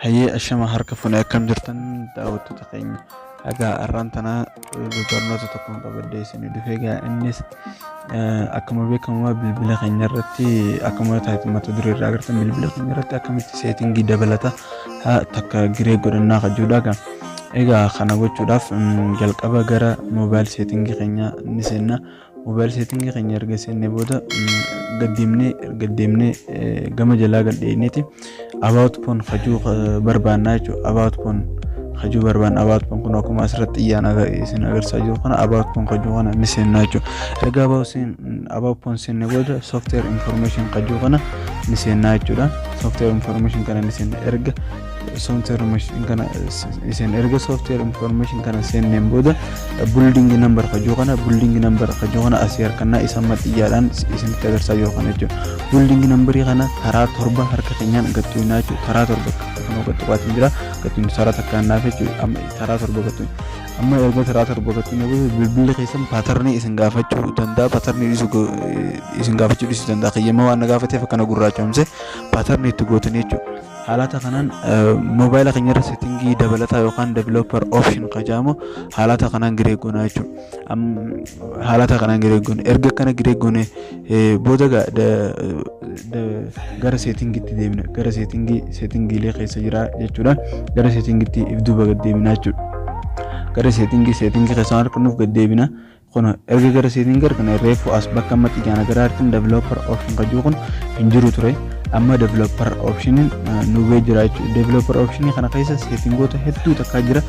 Hayyee, ashama harka fuune, akkam jirtan daawwattoota keenya? Egaa har'aan tana barnoota tokkoon qabadhee isinii dhufe. Egaa innis akkuma beekamu bilbila keenya irratti, akkuma mata duree irraa agartan, bilbila keenya irratti akkamitti setting dabalata takka giree godhannaa kajuudha. Egaa kana gochuudhaaf jalqaba gara mobile setting keenya ni seenna. Mobile setting keenya erga seennee booda gaddeemnee gaddeemnee gama jalaa gadheenyeeti about phone kajuu barbaannaa jechuudha. About phone kajuu barbaanna. About phone kun akkuma asirratti xiyyaan isin agarsiisaa jiru kana, about phone kajuu kana ni seennaa jechuudha. Erga about phone seennee booda software information kajuu kana ni seennaa jechuudha. Software information kana ni seenna. Erga software information kana isin erga software information kana seenneen booda building number kajuu kana, building number kajuu kana asii harkannaa isa amma xiyyaadhaan isinitti agarsiisaa jiru kana jechuudha. Building numberii kana karaa torba harka keenyaan gattuinaa jechuudha. Karaa torba kan gattuqaatiin jira. Gattuin karaa takkaan naaf jechuudha. Amma karaa torba gattuin. Amma erga karaa torba gattuin booda bilbilli keessan pattern isin gaafachuu danda'a. Pattern isin gaafachuu dhiisuu danda'a. Kiyyamma waan na gaafateef akkana gurraachomse pattern itti gootanii jechuudha. Haalata kanaan moobaayila keenya irra setting dabalataa yookaan developer option kajaamu haalata kanaan giree goona jechuudha. Haalata kanaan giree goone. Erga akkana giree goone booda gara settingitti deemna. Gara setting, settingiilee keessa jira jechuudha. Gara settingitti if duuba gad deemna jechuudha. Gara setting, setting keessa harka gad deebina. Kun erga gara setting argina, reefu as bakka amma xiyyaan gara harkin developer option kajuu kun hin jiru ture. Amma developer optioniin nu bee jira jechuudha. Developer optionii kana keessa settingoota hedduu takkaa jira.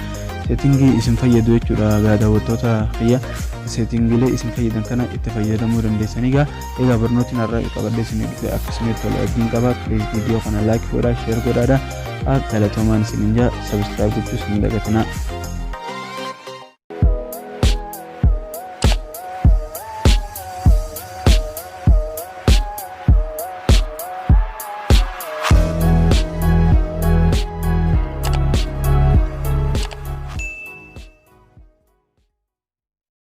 Setting isin fayyadu jechuudha. Gaa daawwattoota kiyya, settingiilee isin fayyadan kana itti fayyadamuu dandeessanii. Egaa barnootni har'a qabadhee isin dhufe akkasumatti tola abdiin qaba. Please, viidiyoo kana like godhaa, share godhaadha. Galatoomaan isinin jaa, subscribe gochuus hin dagatinaa.